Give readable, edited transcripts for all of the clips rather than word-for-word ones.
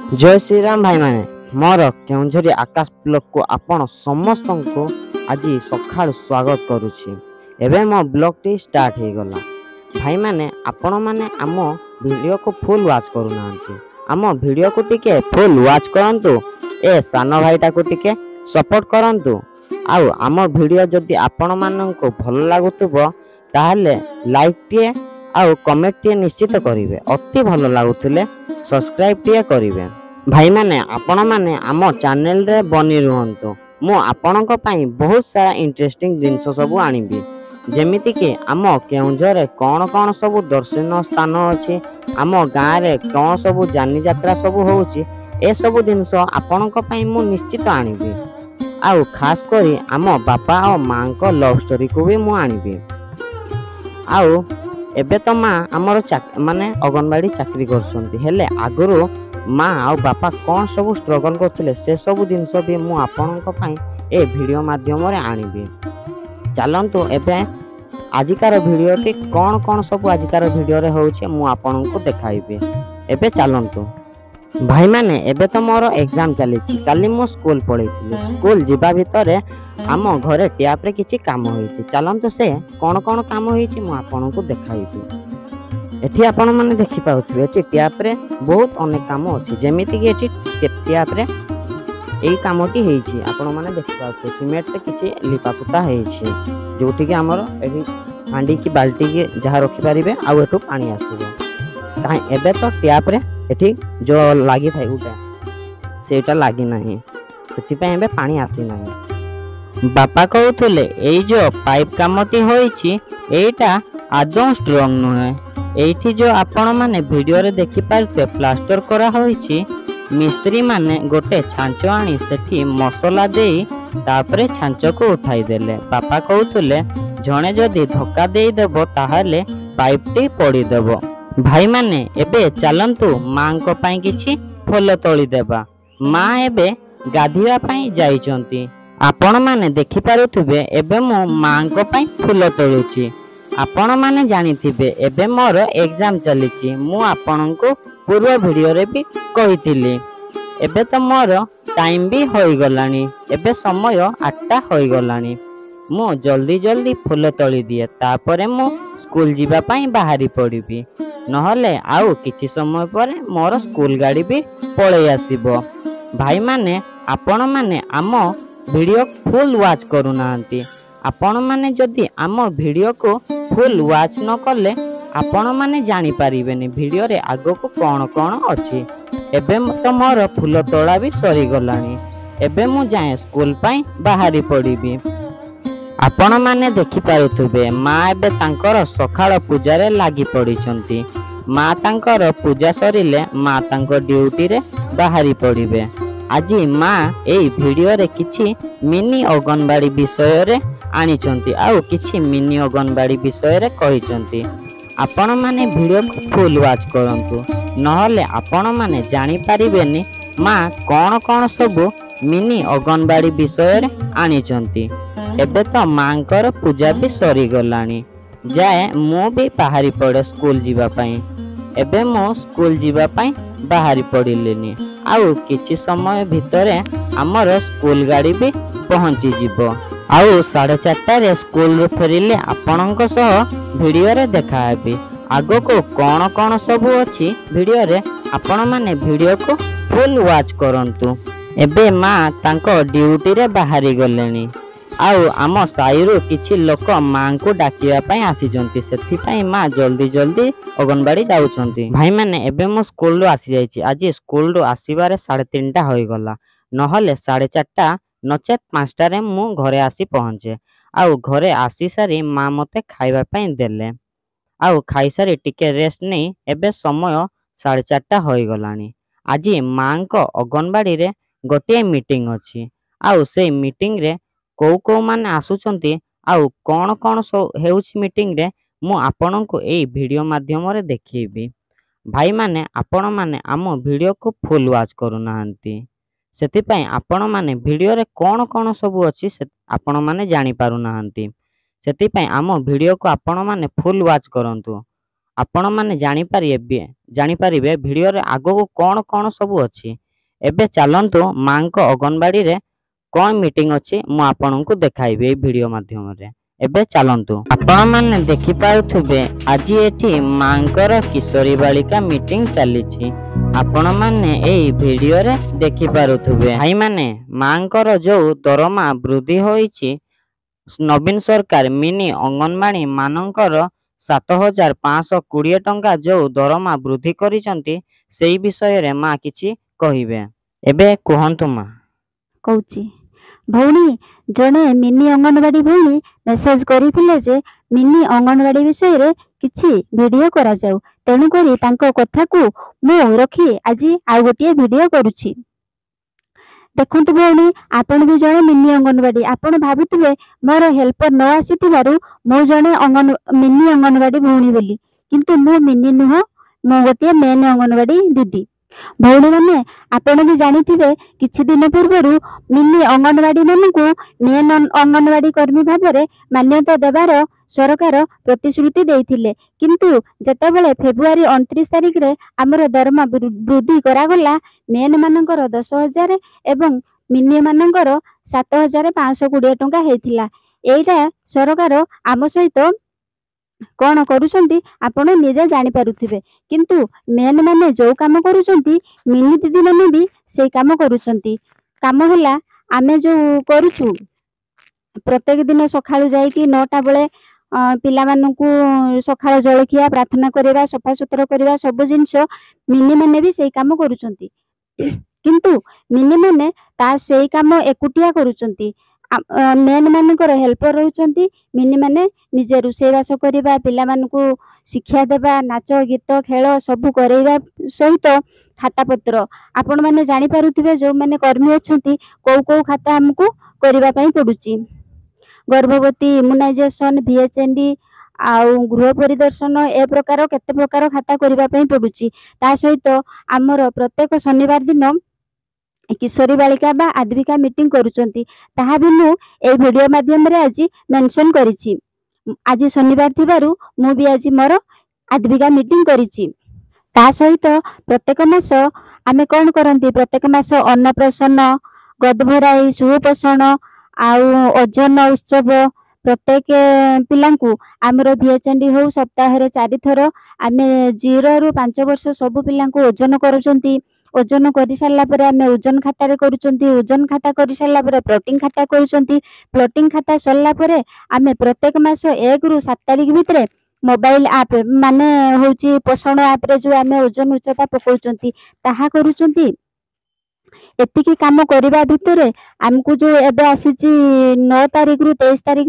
ଜୟ ଶ୍ରୀରାମ ଭାଇମାନେ, ମୋର କେଉଁଝରି ଆକାଶ ବ୍ଲଗକୁ ଆପଣ ସମସ୍ତଙ୍କୁ ଆଜି ସକାଳୁ ସ୍ୱାଗତ କରୁଛି। ଏବେ ମୋ ବ୍ଲଗଟି ଷ୍ଟାର୍ଟ ହେଇଗଲା। ଭାଇମାନେ, ଆପଣମାନେ ଆମ ଭିଡ଼ିଓକୁ ଫୁଲ୍ ୱାଚ୍ କରୁନାହାନ୍ତି। ଆମ ଭିଡ଼ିଓକୁ ଟିକେ ଫୁଲ୍ ୱାଚ୍ କରନ୍ତୁ, ଏ ସାନ ଭାଇଟାକୁ ଟିକେ ସପୋର୍ଟ କରନ୍ତୁ। ଆଉ ଆମ ଭିଡ଼ିଓ ଯଦି ଆପଣମାନଙ୍କୁ ଭଲ ଲାଗୁଥିବ, ତାହେଲେ ଲାଇକ୍ଟିଏ ଆଉ କମେଣ୍ଟଟିଏ ନିଶ୍ଚିତ କରିବେ। ଅତି ଭଲ ଲାଗୁଥିଲେ ସବସ୍କ୍ରାଇବଟିଏ କରିବେ। ଭାଇମାନେ, ଆପଣମାନେ ଆମ ଚ୍ୟାନେଲରେ ବନି ରୁହନ୍ତୁ। ମୁଁ ଆପଣଙ୍କ ପାଇଁ ବହୁତ ସାରା ଇଣ୍ଟରେଷ୍ଟିଂ ଜିନିଷ ସବୁ ଆଣିବି, ଯେମିତିକି ଆମ କେଉଁଝରରେ କ'ଣ କ'ଣ ସବୁ ଦର୍ଶନୀୟ ସ୍ଥାନ ଅଛି, ଆମ ଗାଁରେ କ'ଣ ସବୁ ଯାନିଯାତ୍ରା ସବୁ ହେଉଛି, ଏସବୁ ଜିନିଷ ଆପଣଙ୍କ ପାଇଁ ମୁଁ ନିଶ୍ଚିତ ଆଣିବି। ଆଉ ଖାସ କରି ଆମ ବାପା ଆଉ ମାଆଙ୍କ ଲଭ୍ ଷ୍ଟୋରିକୁ ବି ମୁଁ ଆଣିବି। ଆଉ ଏବେ ତ ମା ଆମର ମାନେ ଅଙ୍ଗନବାଡ଼ି ଚାକିରି କରୁଛନ୍ତି, ହେଲେ ଆଗରୁ ମା ଆଉ ବାପା କ'ଣ ସବୁ ଷ୍ଟ୍ରଗଲ୍ କରୁଥିଲେ, ସେସବୁ ଜିନିଷ ବି ମୁଁ ଆପଣଙ୍କ ପାଇଁ ଏ ଭିଡ଼ିଓ ମାଧ୍ୟମରେ ଆଣିବି। ଚାଲନ୍ତୁ, ଏବେ ଆଜିକାର ଭିଡ଼ିଓଟି କ'ଣ କ'ଣ ସବୁ ଆଜିକାର ଭିଡ଼ିଓରେ ହେଉଛି ମୁଁ ଆପଣଙ୍କୁ ଦେଖାଇବି। ଏବେ ଚାଲନ୍ତୁ। ଭାଇମାନେ, ଏବେ ତ ମୋର ଏକ୍ଜାମ୍ ଚାଲିଛି। କାଲି ମୁଁ ସ୍କୁଲ ପଳେଇଥିଲି। ସ୍କୁଲ ଯିବା ଭିତରେ ଆମ ଘରେ ଟ୍ୟାପ୍ରେ କିଛି କାମ ହେଇଛି। ଚାଲନ୍ତୁ, ସେ କ'ଣ କ'ଣ କାମ ହେଇଛି ମୁଁ ଆପଣଙ୍କୁ ଦେଖାଇବି। ଏଠି ଆପଣମାନେ ଦେଖିପାରୁଥିବେ, ଏଠି ଟ୍ୟାପ୍ରେ ବହୁତ ଅନେକ କାମ ଅଛି। ଯେମିତିକି ଏଠି ଟ୍ୟାପ୍ରେ ଏଇ କାମଟି ହେଇଛି। ଆପଣମାନେ ଦେଖିପାରୁଥିବେ, ସିମେଣ୍ଟରେ କିଛି ଲିପାପୋତା ହେଇଛି, ଯେଉଁଠିକି ଆମର ଏଠି ହାଣ୍ଡି କି ବାଲ୍ଟି କି ଯାହା ରଖିପାରିବେ ଆଉ ଏଠୁ ପାଣି ଆସିବ। କାହିଁ ଏବେ ତ ଟ୍ୟାପ୍ରେ ଏଠି ଯେଉଁ ଲାଗିଥାଏ ଗୋଟେ, ସେଇଟା ଲାଗିନାହିଁ, ସେଥିପାଇଁ ଏବେ ପାଣି ଆସିନାହିଁ। ବାପା କହୁଥିଲେ, ଏଇ ଯେଉଁ ପାଇପ୍ କାମଟି ହୋଇଛି ଏଇଟା ଆଦୌ ଷ୍ଟ୍ରଙ୍ଗ ନୁହେଁ। ଏଇଠି ଯେଉଁ ଆପଣମାନେ ଭିଡ଼ିଓରେ ଦେଖିପାରୁଥିବେ ପ୍ଲାଷ୍ଟର କରାହୋଇଛି, ମିସ୍ତ୍ରୀମାନେ ଗୋଟେ ଛାଞ୍ଚ ଆଣି ସେଠି ମସଲା ଦେଇ ତାପରେ ଛାଞ୍ଚକୁ ଉଠାଇ ଦେଲେ। ବାପା କହୁଥିଲେ, ଜଣେ ଯଦି ଧକ୍କା ଦେଇଦେବ ତାହେଲେ ପାଇପ୍ଟି ପଡ଼ିଦେବ। ଭାଇମାନେ, ଏବେ ଚାଲନ୍ତୁ ମାଙ୍କ ପାଇଁ କିଛି ଫୁଲ ତୋଳିଦେବା। ମା ଏବେ ଗାଧୋଇବା ପାଇଁ ଯାଇଛନ୍ତି। ଆପଣମାନେ ଦେଖିପାରୁଥିବେ, ଏବେ ମୁଁ ମାଙ୍କ ପାଇଁ ଫୁଲ ତୋଳୁଛି। ଆପଣମାନେ ଜାଣିଥିବେ, ଏବେ ମୋର ଏକ୍ଜାମ୍ ଚାଲିଛି। ମୁଁ ଆପଣଙ୍କୁ ପୂର୍ବ ଭିଡ଼ିଓରେ ବି କହିଥିଲି। ଏବେ ତ ମୋର ଟାଇମ୍ ବି ହୋଇଗଲାଣି। ଏବେ ସମୟ 8ଟା ହୋଇଗଲାଣି। ମୁଁ ଜଲ୍ଦି ଜଲ୍ଦି ଫୁଲ ତୋଳି ଦିଏ, ତାପରେ ମୁଁ ସ୍କୁଲ ଯିବା ପାଇଁ ବାହାରି ପଡ଼ିବି। ନହେଲେ ଆଉ କିଛି ସମୟ ପରେ ମୋର ସ୍କୁଲ ଗାଡ଼ି ବି ପଳେଇ ଆସିବ। ଭାଇମାନେ, ଆପଣମାନେ ଆମ ଭିଡ଼ିଓ ଫୁଲ୍ ୱାଚ୍ କରୁନାହାନ୍ତି। ଆପଣମାନେ ଯଦି ଆମ ଭିଡ଼ିଓକୁ ଫୁଲ୍ ୱାଚ୍ ନ କଲେ ଆପଣମାନେ ଜାଣିପାରିବେନି ଭିଡ଼ିଓରେ ଆଗକୁ କ'ଣ କ'ଣ ଅଛି। ଏବେ ତ ମୋର ଫୁଲ ତୋଳା ବି ସରିଗଲାଣି। ଏବେ ମୁଁ ଯାଏଁ ସ୍କୁଲ ପାଇଁ ବାହାରି ପଡ଼ିବି। ଆପଣମାନେ ଦେଖିପାରୁଥିବେ, ମା ଏବେ ତାଙ୍କର ସକାଳ ପୂଜାରେ ଲାଗି ପଡ଼ିଛନ୍ତି। ମା ତାଙ୍କର ପୂଜା ସରିଲେ ମା ତାଙ୍କ ଡ୍ୟୁଟିରେ ବାହାରି ପଡ଼ିବେ। ଆଜି ମା ଏଇ ଭିଡ଼ିଓରେ କିଛି ମିନି ଅଙ୍ଗନବାଡ଼ି ବିଷୟରେ ଆଣିଛନ୍ତି ଆଉ କିଛି ମିନି ଅଙ୍ଗନବାଡ଼ି ବିଷୟରେ କହିଛନ୍ତି। ଆପଣମାନେ ଭିଡ଼ିଓକୁ ଫୁଲ୍ ୱାଚ୍ କରନ୍ତୁ, ନହେଲେ ଆପଣମାନେ ଜାଣିପାରିବେନି ମା କ'ଣ କ'ଣ ସବୁ ମିନି ଅଙ୍ଗନବାଡ଼ି ବିଷୟରେ ଆଣିଛନ୍ତି। ଏବେ ତ ମାଙ୍କର ପୂଜା ବି ସରିଗଲାଣି। ଯାଏ ମୁଁ ବି ବାହାରି ପଡ଼େ ସ୍କୁଲ ଯିବା ପାଇଁ। ଏବେ ମୁଁ ସ୍କୁଲ ଯିବା ପାଇଁ ବାହାରି ପଡ଼ିଲିନି। ଆଉ କିଛି ସମୟ ଭିତରେ ଆମର ସ୍କୁଲ ଗାଡ଼ି ବି ପହଞ୍ଚିଯିବ। ଆଉ 4:30ରେ ସ୍କୁଲରୁ ଫେରିଲେ ଆପଣଙ୍କ ସହ ଭିଡ଼ିଓରେ ଦେଖାହେବି। ଆଗକୁ କ'ଣ କ'ଣ ସବୁ ଅଛି ଭିଡ଼ିଓରେ, ଆପଣମାନେ ଭିଡ଼ିଓକୁ ଫୁଲ୍ ୱାଚ୍ କରନ୍ତୁ। ଏବେ ମା ତାଙ୍କ ଡ୍ୟୁଟିରେ ବାହାରି ଗଲେଣି। ଆଉ ଆମ ସାହିରୁ କିଛି ଲୋକ ମାଙ୍କୁ ଡାକିବା ପାଇଁ ଆସିଛନ୍ତି, ସେଥିପାଇଁ ମା ଜଲ୍ଦି ଜଲ୍ଦି ଅଙ୍ଗନବାଡ଼ି ଯାଉଛନ୍ତି। ଭାଇମାନେ, ଏବେ ମୁଁ ସ୍କୁଲରୁ ଆସିଯାଇଛି। ଆଜି ସ୍କୁଲରୁ ଆସିବାରେ 3:30 ହୋଇଗଲା, ନହେଲେ 4:30 ନଚେତ୍ 5ଟାରେ ମୁଁ ଘରେ ଆସି ପହଞ୍ଚେ। ଆଉ ଘରେ ଆସି ସାରି ମା ମୋତେ ଖାଇବା ପାଇଁ ଦେଲେ। ଆଉ ଖାଇସାରି ଟିକେ ରେଷ୍ଟ ନେଇ ଏବେ ସମୟ 4:30 ହୋଇଗଲାଣି। ଆଜି ମାଙ୍କ ଅଙ୍ଗନବାଡ଼ିରେ ଗୋଟିଏ ମିଟିଂ ଅଛି। ଆଉ ସେଇ ମିଟିଂରେ କୋଉ କୋଉମାନେ ଆସୁଛନ୍ତି ଆଉ କ'ଣ କ'ଣ ସବୁ ହେଉଛି ମିଟିଂରେ, ମୁଁ ଆପଣଙ୍କୁ ଏଇ ଭିଡ଼ିଓ ମାଧ୍ୟମରେ ଦେଖେଇବି। ଭାଇମାନେ, ଆପଣମାନେ ଆମ ଭିଡ଼ିଓକୁ ଫୁଲ୍ ୱାଚ୍ କରୁନାହାନ୍ତି, ସେଥିପାଇଁ ଆପଣମାନେ ଭିଡ଼ିଓରେ କ'ଣ କ'ଣ ସବୁ ଅଛି ସେ ଆପଣମାନେ ଜାଣିପାରୁନାହାନ୍ତି। ସେଥିପାଇଁ ଆମ ଭିଡ଼ିଓକୁ ଆପଣମାନେ ଫୁଲ୍ ୱାଚ୍ କରନ୍ତୁ। ଆପଣମାନେ ଜାଣିପାରିବେ ଭିଡ଼ିଓରେ ଆଗକୁ କ'ଣ କ'ଣ ସବୁ ଅଛି। ଏବେ ଚାଲନ୍ତୁ, ମାଙ୍କ ଅଙ୍ଗନବାଡ଼ିରେ କ'ଣ ମିଟିଂ ଅଛି ମୁଁ ଆପଣଙ୍କୁ ଦେଖାଇବି ଏଇ ଭିଡ଼ିଓ ମାଧ୍ୟମରେ। ଏବେ ଚାଲନ୍ତୁ। ଆପଣମାନେ ଦେଖିପାରୁଥିବେ, ଆଜି ଏଠି ମାଙ୍କର କିଶୋରୀ ବାଳିକା ମିଟିଂ ଚାଲିଛି। ଆପଣମାନେ ଏଇ ଭିଡ଼ିଓରେ ଦେଖିପାରୁଥିବେ। ଭାଇମାନେ, ମାଙ୍କର ଯୋଉ ଦରମା ବୃଦ୍ଧି ହୋଇଛି ନବୀନ ସରକାର, ମିନି ଅଙ୍ଗନବାଡ଼ି ମାନଙ୍କର 7520 ଟଙ୍କା ଯୋଉ ଦରମା ବୃଦ୍ଧି କରିଛନ୍ତି, ସେଇ ବିଷୟରେ ମା କିଛି କହିବେ। ଏବେ କୁହନ୍ତୁ ମା। କହୁଛି ଭଉଣୀ। ଜଣେ ମିନି ଅଙ୍ଗନବାଡ଼ି ଭଉଣୀ ମେସେଜ କରିଥିଲେ ଯେ ମିନି ଅଙ୍ଗନବାଡ଼ି ବିଷୟରେ କିଛି ଭିଡ଼ିଓ କରାଯାଉ। ତେଣୁକରି ତାଙ୍କ କଥାକୁ ମୁଁ ରଖି ଆଜି ଆଉ ଗୋଟିଏ ଭିଡ଼ିଓ କରୁଛି। ଦେଖନ୍ତୁ ଭଉଣୀ, ଆପଣ ବି ଜଣେ ମିନି ଅଙ୍ଗନବାଡ଼ି। ଆପଣ ଭାବୁଥିବେ ମୋର ହେଲ୍ପର ନ ଆସିଥିବାରୁ ମୁଁ ଜଣେ ମିନି ଅଙ୍ଗନବାଡ଼ି ଭଉଣୀ ବୋଲି, କିନ୍ତୁ ମୁଁ ମିନି ନୁହଁ, ମୁଁ ଗୋଟିଏ ମେନ୍ ଅଙ୍ଗନବାଡ଼ି ଦିଦି। ଭଉଣୀମାନେ, ଆପଣ ବି ଜାଣିଥିବେ, କିଛି ଦିନ ପୂର୍ବରୁ ମିନି ଅଙ୍ଗନବାଡ଼ି ମାନଙ୍କୁ ମେନ୍ ଅଙ୍ଗନବାଡ଼ି କର୍ମୀ ଭାବରେ ମାନ୍ୟତା ଦେବାର ସରକାର ପ୍ରତିଶ୍ରୁତି ଦେଇଥିଲେ। କିନ୍ତୁ ଯେତେବେଳେ ଫେବୃଆରୀ 29 ତାରିଖରେ ଆମର ଦରମା ବୃଦ୍ଧି କରାଗଲା, ମେନ୍ ମାନଙ୍କର 10,000 ଏବଂ ମିନି ମାନଙ୍କର 7520 ଟଙ୍କା ହେଇଥିଲା। ଏଇଟା ସରକାର ଆମ ସହିତ କଣ କରୁଛନ୍ତି ଆପଣ ନିଜେ ଜାଣିପାରୁଥିବେ। କିନ୍ତୁ ମେନ୍ ମାନେ ଯୋଉ କାମ କରୁଛନ୍ତି, ମିନି ଦିଦି ମାନେ ବି ସେଇ କାମ କରୁଛନ୍ତି। କାମ ହେଲା, ଆମେ ଯୋଉ କରୁଛୁ ପ୍ରତ୍ୟେକ ଦିନ ସକାଳୁ ଯାଇକି 9ଟା ବେଳେ ପିଲାମାନଙ୍କୁ ସକାଳ ଜଳଖିଆ, ପ୍ରାର୍ଥନା କରିବା, ସଫାସୁତୁରା କରିବା, ସବୁ ଜିନିଷ ମିନି ମାନେ ବି ସେଇ କାମ କରୁଛନ୍ତି। କିନ୍ତୁ ମିନି ମାନେ ତା ସେଇ କାମ ଏକୁଟିଆ କରୁଛନ୍ତି, ମେନ୍ ମାନଙ୍କର ହେଲ୍ପର ରହୁଛନ୍ତି। ମିନି ମାନେ ନିଜେ ରୋଷେଇବାସ କରିବା, ପିଲାମାନଙ୍କୁ ଶିକ୍ଷା ଦେବା, ନାଚ ଗୀତ ଖେଳ ସବୁ କରେଇବା ସହିତ ଖାତାପତ୍ର ଆପଣମାନେ ଜାଣିପାରୁଥିବେ, ଯୋଉମାନେ କର୍ମୀ ଅଛନ୍ତି, କୋଉ କୋଉ ଖାତା ଆମକୁ କରିବା ପାଇଁ ପଡୁଛି। ଗର୍ଭବତୀ, ଇମ୍ୟୁନାଇଜେସନ, ଭିଏଚଏନଡି ଆଉ ଗୃହ ପରିଦର୍ଶନ, ଏ ପ୍ରକାର କେତେ ପ୍ରକାର ଖାତା କରିବା ପାଇଁ ପଡୁଛି। ତା ସହିତ ଆମର ପ୍ରତ୍ୟେକ ଶନିବାର ଦିନ କିଶୋରୀ ବାଳିକା ବା ଆଦ୍ବିକା ମିଟିଂ କରୁଛନ୍ତି, ତାହା ବି ମୁଁ ଏଇ ଭିଡ଼ିଓ ମାଧ୍ୟମରେ ଆଜି ମେନସନ କରିଛି। ଆଜି ଶନିବାର ଥିବାରୁ ମୁଁ ବି ଆଜି ମୋର ଆଦ୍ବିକା ମିଟିଂ କରିଛି। ତା ସହିତ ପ୍ରତ୍ୟେକ ମାସ ଆମେ କଣ କରନ୍ତି? ପ୍ରତ୍ୟେକ ମାସ ଅନ୍ନପ୍ରସନ୍ନ, ଗୋଦଭରାଇ, ସୁପୋଷଣ ଆଉ ଓଜନ ଉତ୍ସବ, ପ୍ରତ୍ୟେକ ପିଲାଙ୍କୁ ଆମର ଭିଏଚଏନଡି ହଉ, ସପ୍ତାହରେ 4ଥର ଆମେ 0ରୁ 5 ବର୍ଷ ସବୁ ପିଲାଙ୍କୁ ଓଜନ କରୁଛନ୍ତି। ଓଜନ କରିସାରିଲା ପରେ ଆମେ ଓଜନ ଖାତାରେ କରୁଛନ୍ତି। ଓଜନ ଖାତା କରିସାରିଲା ପରେ ପ୍ଲଟିଂ ଖାତା କରୁଛନ୍ତି। ପ୍ଲଟିଂ ଖାତା ସରିଲା ପରେ ଆମେ ପ୍ରତ୍ୟେକ ମାସ 1ରୁ 7 ତାରିଖ ଭିତରେ ମୋବାଇଲ ଆପ୍, ମାନେ ହଉଛି ପୋଷଣ ଆପରେ ଯୋଉ ଆମେ ଓଜନ ଉଚ୍ଚତା ପକଉଛନ୍ତି, ତାହା କରୁଛନ୍ତି। ଏତିକି କାମ କରିବା ଭିତରେ ଆମକୁ ଯୋଉ ଏବେ ଆସିଛି 9 ତାରିଖରୁ 23 ତାରିଖ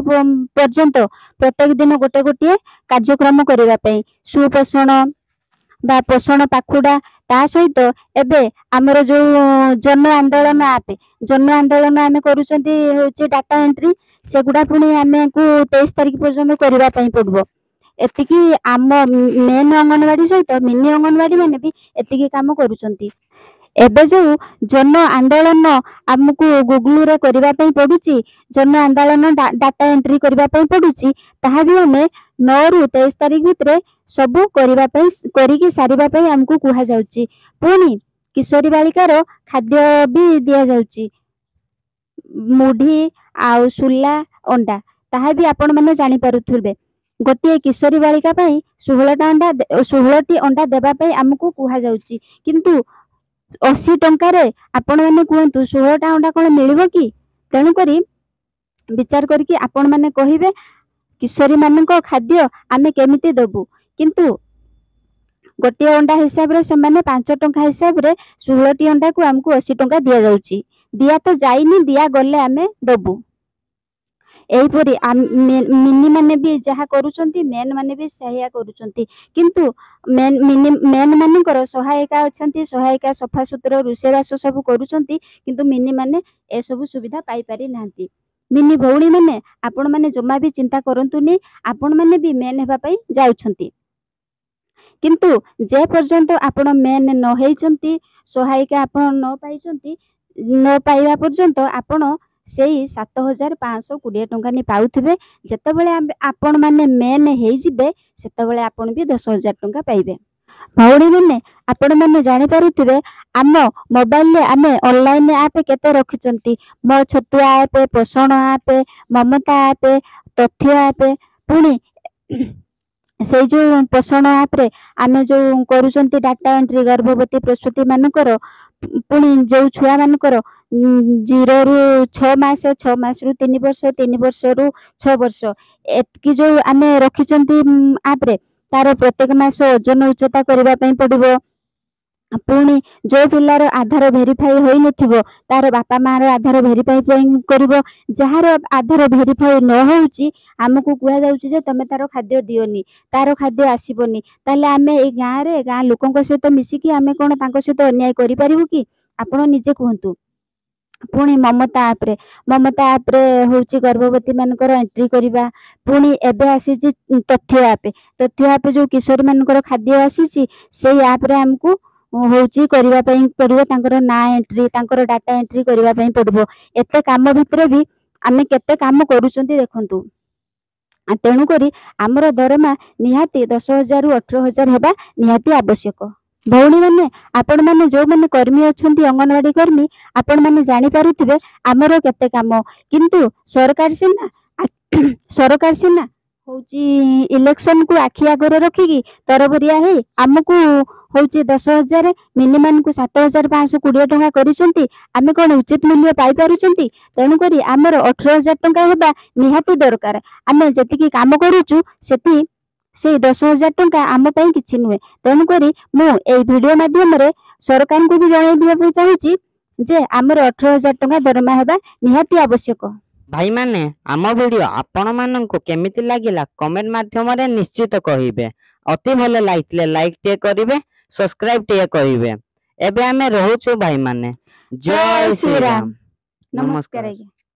ପର୍ଯ୍ୟନ୍ତ ପ୍ରତ୍ୟେକ ଦିନ ଗୋଟେ ଗୋଟିଏ କାର୍ଯ୍ୟକ୍ରମ କରିବା ପାଇଁ, ସୁପୋଷଣ ବା ପୋଷଣ ପାଖୁଡା। ତା ସହିତ ଏବେ ଆମର ଯୋଉ ଜନ ଆନ୍ଦୋଳନ ଆପ୍, ଜନ ଆନ୍ଦୋଳନ ଆମେ କରୁଛନ୍ତି, ହଉଛି ଡାଟା ଏଣ୍ଟ୍ରି, ସେଗୁଡା ପୁଣି ଆମକୁ 23 ତାରିଖ ପର୍ଯ୍ୟନ୍ତ କରିବା ପାଇଁ ପଡିବ। ଏତିକି ଆମ ମେନ୍ ଅଙ୍ଗନବାଡି ସହିତ ମିନି ଅଙ୍ଗନବାଡି ମାନେ ବି ଏତିକି କାମ କରୁଛନ୍ତି। ଏବେ ଯୋଉ ଜନ ଆନ୍ଦୋଳନ ଆମକୁ ଗୁଗୁଲରେ କରିବା ପାଇଁ ପଡୁଛି, ଜନ ଆନ୍ଦୋଳନ ଡାଟା ଏଣ୍ଟ୍ରି କରିବା ପାଇଁ ପଡୁଛି, ତାହା ବି ଆମେ 9ରୁ 23 ତାରିଖ ଭିତରେ ସବୁ କରିବା ପାଇଁ, କରିକି ସାରିବା ପାଇଁ ଆମକୁ କୁହାଯାଉଛି। ପୁଣି କିଶୋରୀ ବାଳିକାର ଖାଦ୍ୟ ବି ଦିଆଯାଉଛି, ମୁଢି ଆଉ ସୁଲା, ଅଣ୍ଡା। ତାହା ବି ଆପଣମାନେ ଜାଣିପାରୁଥିବେ, ଗୋଟିଏ କିଶୋରୀ ବାଳିକା ପାଇଁ 16ଟା ଅଣ୍ଡା, 16ଟି ଅଣ୍ଡା ଦେବା ପାଇଁ ଆମକୁ କୁହାଯାଉଛି। କିନ୍ତୁ 80 ଟଙ୍କାରେ ଆପଣମାନେ କୁହନ୍ତୁ, 16ଟା ଅଣ୍ଡା କଣ ମିଳିବ କି? ତେଣୁକରି ବିଚାର କରିକି ଆପଣମାନେ କହିବେ, କିଶୋରୀ ମାନଙ୍କ ଖାଦ୍ୟ ଆମେ କେମିତି ଦେବୁ? କିନ୍ତୁ ଗୋଟିଏ ଅଣ୍ଡା ହିସାବରେ ସେମାନେ 5 ଟଙ୍କା ହିସାବରେ 16ଟି ଅଣ୍ଡାକୁ ଆମକୁ 80 ଟଙ୍କା ଦିଆଯାଉଛି। ଦିଆ ତ ଯାଇନି, ଦିଆଗଲେ ଆମେ ଦେବୁ। ଏହିପରି ମିନି ମାନେ ବି ଯାହା କରୁଛନ୍ତି, ମେନ୍ ମାନେ ବି ସେଇଆ କରୁଛନ୍ତି। କିନ୍ତୁ ମିନି ମେନ୍ ମାନଙ୍କର ସହାୟିକା ଅଛନ୍ତି, ସହାୟିକା ସଫାସୁତୁରା, ରୋଷେଇବାସ ସବୁ କରୁଛନ୍ତି, କିନ୍ତୁ ମିନି ମାନେ ଏସବୁ ସୁବିଧା ପାଇପାରି ନାହାନ୍ତି। ମିନି ଭଉଣୀ ମାନେ, ଆପଣମାନେ ଜମା ବି ଚିନ୍ତା କରନ୍ତୁନି, ଆପଣମାନେ ବି ମେନ୍ ହେବା ପାଇଁ ଯାଉଛନ୍ତି। କିନ୍ତୁ ଯେ ପର୍ଯ୍ୟନ୍ତ ଆପଣ ମେନ୍ ନ ହେଇଛନ୍ତି, ସହାୟିକା ଆପଣ ନ ପାଇଛନ୍ତି, ନ ପାଇବା ପର୍ଯ୍ୟନ୍ତ ଆପଣ ସେଇ 7520 ଟଙ୍କା ନି ପାଉଥିବେ। ଯେତେବେଳେ ଆପଣମାନେ ମେନ୍ ହେଇଯିବେ, ସେତେବେଳେ ଆପଣ ବି 10,000 ଟଙ୍କା ପାଇବେ। ଭଉଣୀମାନେ, ଆପଣମାନେ ଜାଣିପାରୁଥିବେ ଆମ ମୋବାଇଲରେ ଆମେ ଅନଲାଇନ୍ ଆପ୍ କେତେ ରଖିଛନ୍ତି। ମୋ ଛତୁଆ ଆପ୍, ପୋଷଣ ଆପ୍, ମମତା ଆପ୍, ତଥ୍ୟ ଆପ୍। ପୁଣି ସେଇ ଯେଉଁ ପୋଷଣ ଆପ୍ରେ ଆମେ ଯେଉଁ କରୁଛନ୍ତି ଡାଟା ଏଣ୍ଟ୍ରି ଗର୍ଭବତୀ ପ୍ରସୂତି ମାନଙ୍କର, ପୁଣି ଯେଉଁ ଛୁଆମାନଙ୍କର 0ରୁ 6 ମାସ, 6 ମାସରୁ 3 ବର୍ଷ, 3 ବର୍ଷରୁ 6 ବର୍ଷ, ଏତିକି ଯେଉଁ ଆମେ ରଖିଛନ୍ତି ଆପ୍ରେ, ତାର ପ୍ରତ୍ୟେକ ମାସ ଓଜନ ଉଚ୍ଚତା କରିବା ପାଇଁ ପଡ଼ିବ। ପୁଣି ଯେଉଁ ପିଲାର ଆଧାର ଭେରିଫାଇ ହୋଇନଥିବ, ତାର ବାପା ମାଆର ଆଧାର ଭେରିଫାଇ ପାଇଁ କରିବ। ଯାହାର ଆଧାର ଭେରିଫାଇ ନ ହେଉଛି, ଆମକୁ କୁହାଯାଉଛି ଯେ ତମେ ତାର ଖାଦ୍ୟ ଦିଅନି, ତାର ଖାଦ୍ୟ ଆସିବନି। ତାହେଲେ ଆମେ ଏଇ ଗାଁରେ ଗାଁ ଲୋକଙ୍କ ସହିତ ମିଶିକି ଆମେ କ'ଣ ତାଙ୍କ ସହିତ ଅନ୍ୟାୟ କରିପାରିବୁ କି? ଆପଣ ନିଜେ କୁହନ୍ତୁ। ପୁଣି ମମତା ଆପ୍ରେ ହେଉଛି ଗର୍ଭବତୀ ମାନଙ୍କର ଏଣ୍ଟ୍ରି କରିବା। ପୁଣି ଏବେ ଆସିଛି ତଥ୍ୟ ଆପ୍। ତଥ୍ୟ ଆପ୍ ଯେଉଁ କିଶୋରୀ ମାନଙ୍କର ଖାଦ୍ୟ ଆସିଛି, ସେଇ ଆପ୍ରେ ଆମକୁ ହେଉଛି କରିବା ପାଇଁ ପଡ଼ିବ ତାଙ୍କର ନାଁ ଏଣ୍ଟ୍ରି, ତାଙ୍କର ଡାଟା ଏଣ୍ଟ୍ରି କରିବା ପାଇଁ ପଡ଼ିବ। ଏତେ କାମ ଭିତରେ ବି ଆମେ କେତେ କାମ କରୁଛନ୍ତି ଦେଖନ୍ତୁ। ତେଣୁକରି ଆମର ଦରମା ନିହାତି 10,000ରୁ 18,000 ହେବା ନିହାତି ଆବଶ୍ୟକ। ଭଉଣୀମାନେ, ଆପଣମାନେ ଯେଉଁମାନେ କର୍ମୀ ଅଛନ୍ତି, ଅଙ୍ଗନବାଡ଼ି କର୍ମୀ, ଆପଣମାନେ ଜାଣିପାରୁଥିବେ ଆମର କେତେ କାମ। କିନ୍ତୁ ସରକାର ସିନା ହେଉଛି ଇଲେକ୍ସନକୁ ଆଖି ଆଗରେ ରଖିକି ତରବରିଆ ହେଇ ଆମକୁ ହେଉଛି 10,000, ମିନିମାନଙ୍କୁ 7520 ଟଙ୍କା କରିଛନ୍ତି। ଆମେ କ'ଣ ଉଚିତ ମୂଲ୍ୟ ପାଇପାରୁଛନ୍ତି? ତେଣୁକରି ଆମର 18,000 ଟଙ୍କା ହେବା ନିହାତି ଦରକାର। ଆମେ ଯେତିକି କାମ କରୁଛୁ, ସେଠି ସେଇ 10,000 ଟଙ୍କା ଆମ ପାଇଁ କିଛି ନୁହେଁ। ତେଣୁକରି ମୁଁ ଏଇ ଭିଡ଼ିଓ ମାଧ୍ୟମରେ ସରକାରଙ୍କୁ ବି ଜଣାଇ ଦେବାକୁ ଚାହୁଁଛି ଯେ ଆମର 18,000 ଟଙ୍କା ଦରମା ହେବା ନିହାତି ଆବଶ୍ୟକ। ଭାଇମାନେ, ଆମ ଭିଡ଼ିଓ ଆପଣମାନଙ୍କୁ କେମିତି ଲାଗିଲା କମେଣ୍ଟ ମାଧ୍ୟମରେ ନିଶ୍ଚିତ କହିବେ। ଅତି ଭଲ ଲାଗିଥିଲେ ଲାଇକ୍ ଟିକେ କରିବେ, ସବସ୍କ୍ରାଇବ ଟିକେ କରିବେ। ଏବେ ଆମେ ରହୁଛୁ ଭାଇମାନେ। ଜୟ ଶ୍ରୀରାମ। ନମସ୍କାର ଆଜ୍ଞା।